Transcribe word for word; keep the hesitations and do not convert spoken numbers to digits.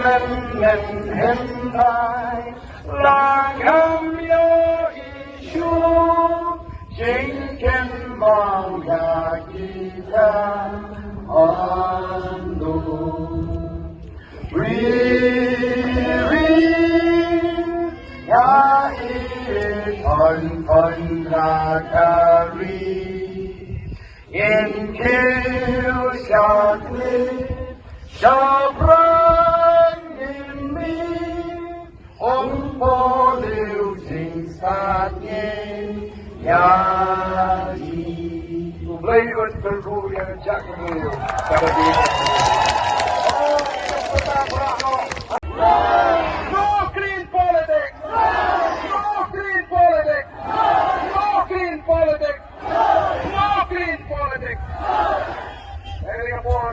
Nen hynrei la ngam ïohi shuh jingkynmaw ïa kita. Ando ri ri ïa i pon pon la ka ri. In kiew sha kli sha pran in mi ong po liu jing sat ngin ïa ji. U Blei un kyrkhu ïa ka jaitbynriew. Ka da di. No clean politics. No clean politics. No clean politics. No clean politics. Area four,